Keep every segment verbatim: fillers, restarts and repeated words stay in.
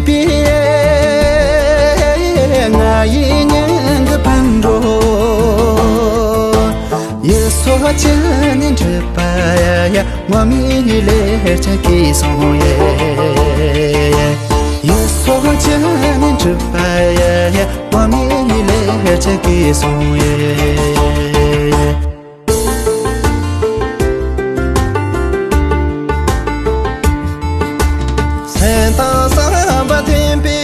པའི་ང་ཡི་སྙིང་གི་བུ་འགྲོ། ཡུལ་སོགས་ཅི་ནས་འཁྲིད་པ་ཡ། ངོ་མའི་ལས་ཅི་གིས་སོང་ཡེ། ཡུལ་སོགས་ཅི་ནས་འཁྲིད་པ་ཡ། ངོ་མའི་ལས་ཅི་གིས་སོང་ཡེ། སེམས་དང་བསམ་པ་མཐུན་པའི་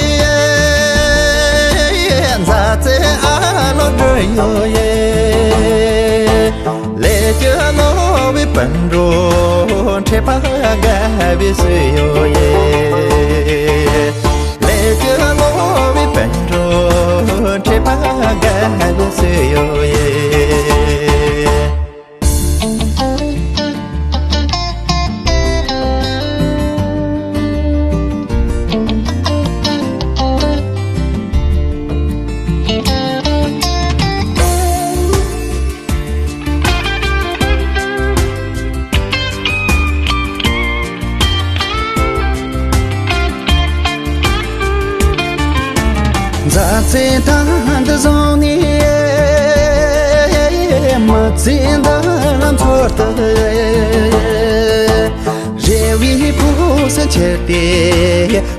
མཛའ་བརྩེ་ཨ་ལོ་འགྲོ་ཡོད་ཡེ། ལས་ཀྱི་རྣོ་བའི་སྤུན་གྲོགས་འཕྲད་པ་དགའ་བའི་སྲོལ་ཡོད་ཡེ། ལས་ཀྱི་རྣོ་བའི་སྤུན་གྲོགས་འཕྲད་པ་དགའ་བའི་སྲོལ་ཡོད་ཡེ། མཛའ་བརྩེ་དང་འདི་བཟུང་ནས། མི་ཚེ་འདི་ལ་འཚོ་སྟེ། རེ་བའི་ཕུགས་སུ་ཆེར་ཏེ།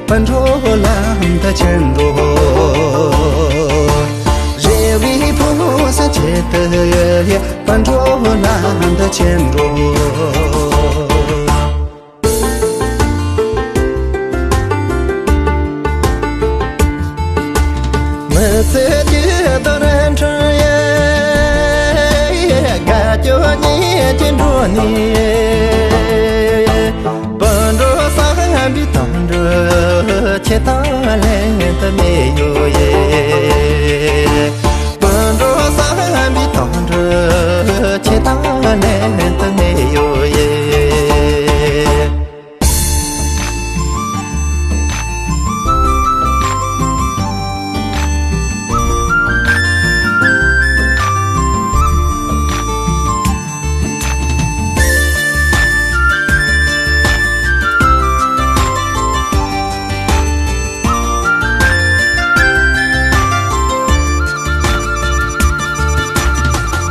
སྤུན་གྲོགས་ལམ་དུ་ཕྱིན་འགྲོ། རེ་བའི་ཕུགས་སུ་ཆེར་ཏེ། སྤུན་གྲོགས་ལམ་དུ་ཕྱིན་འགྲོ། མི་ཚེ་གཅིག་ཏུ་རིན་འཕྲོད་ཡེ། དགའ་སྐྱོ་གཉིས་ཀྱི་འགྲོ་ནས། སྤུན་གྲོགས་བསམ་པའི་དོན་འགྲུབ་ཁྱེད་དང་ལེན་དུ་མེད་ཡོད་ཡེ། སྤུན་གྲོགས་བསམ་པའི་དོན་འགྲུབ་ཁྱེད་དང་ལེན་དུ་མེད་ཡོད་ཡེ།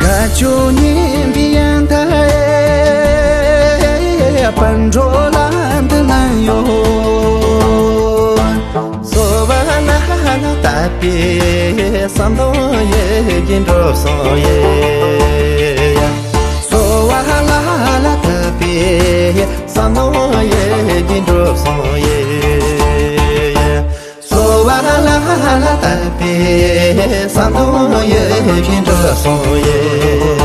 དགའ་སྐྱོ་གཉིས་པའི་ཡང་ཐ་ཨེ། སྤུན་གྲོགས་ལ་འདི་ལ་ཡོད། གསོལ་བ་ལ་ལ་བཏབ་པའི་བསམ་དོན་ཡིད་ཀྱིས་འགྲུབ་སོང་ཡེ། གསོལ་བ་ལ་ལ་བཏབ་པའི་བསམ་དོན་ཡིད་ཀྱིས་འགྲུབ་སོང་ཡེ། གསོལ་བ་ལ་ལ་བཏབ་པའི་བསམ་དོན་ཡིད་བཞིན་འགྲུབ་སོང་ཡེ།